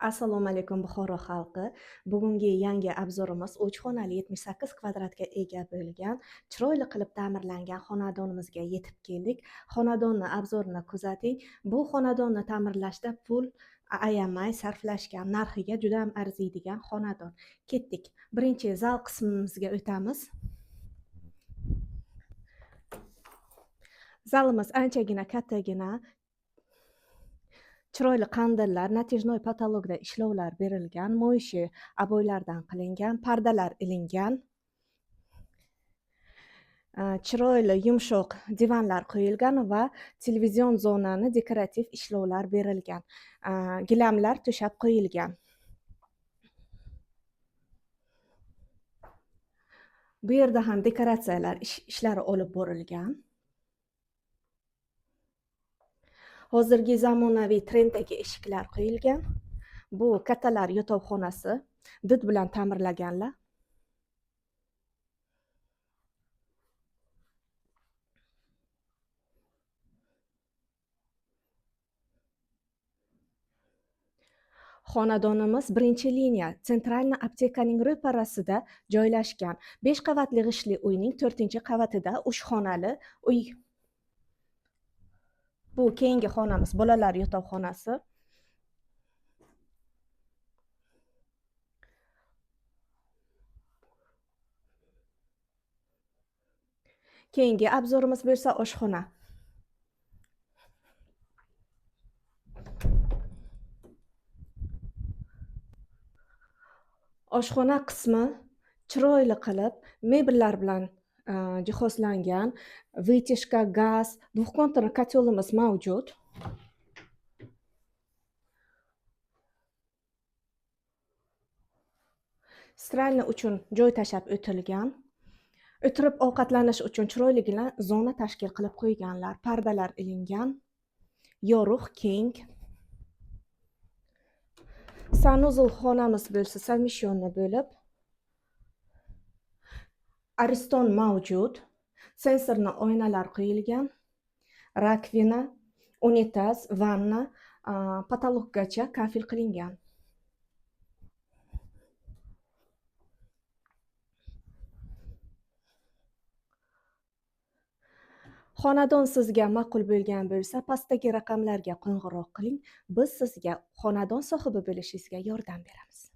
Assalomu alaykum, Buxoro xalqi. Bugungi yangi obzorimiz 3 xonali 78 kvadratga ega bo'lgan, chiroyli qilib ta'mirlangan xonadonimizga yetib keldik. Xonadonni obzorini kuzating. Bu xonadonni ta'mirlashda pul ayamay sarflashgan, narxiga juda ham arziydigan xonadon. Ketdik. Birinchi zal qismimizga o'tamiz. Zalimiz anchagina kattagina, chiroyli qandillar, натяжной potologda ishlovlar berilgan, mo'yishi oboylardan qilingan, pardalar ilingan. Chiroyli yumshoq divanlar qo'yilgan va televizion zonani dekorativ ishlovlar berilgan. Gilamlar to'shab qo'yilgan. Bu yerda ham dekoratsiyalar ishlari olib borilgan. Hozirgi zamonaviy trenddagi eshiklar qo'yilgan. Bu kattalar yotoqxonasi, did bilan ta'mirlaganlar. Xonadonimiz birinchi liniya, Sentralniy aptekaning ro'parasida joylashgan. 5 qavatli g'ishtli uyning 4-qavatida 3 xonali uy. Bu keyingi xonamiz bolalar yotoqxonasi. Keyingi obzorimiz bo'lsa oshxona. Oshxona qismi chiroyli qilib mebellar bilan jihozlangan, вытяжка, gaz, двухконтурный kotelimiz mavjud. Stralni uchun joy tashlab o'tilgan. O'tirib ovqatlanish uchun chiroyligina zona tashkil qilib qo'yganlar. Pardalar ilingan, yorug', keng. Sanuzl xonamiz bo'lsa, совмещенный bo'lib, Ariston mavjud, sensorli oynalar qo'yilgan, rakvina, unitaz, vanna, potolokgacha kafel qilingan. Xonadon sizga ma'qul bo'lgan bo'lsa, pastdagi raqamlarga qo'ng'iroq qiling. Biz sizga xonadon sohibi bo'lishingizga yordam beramiz.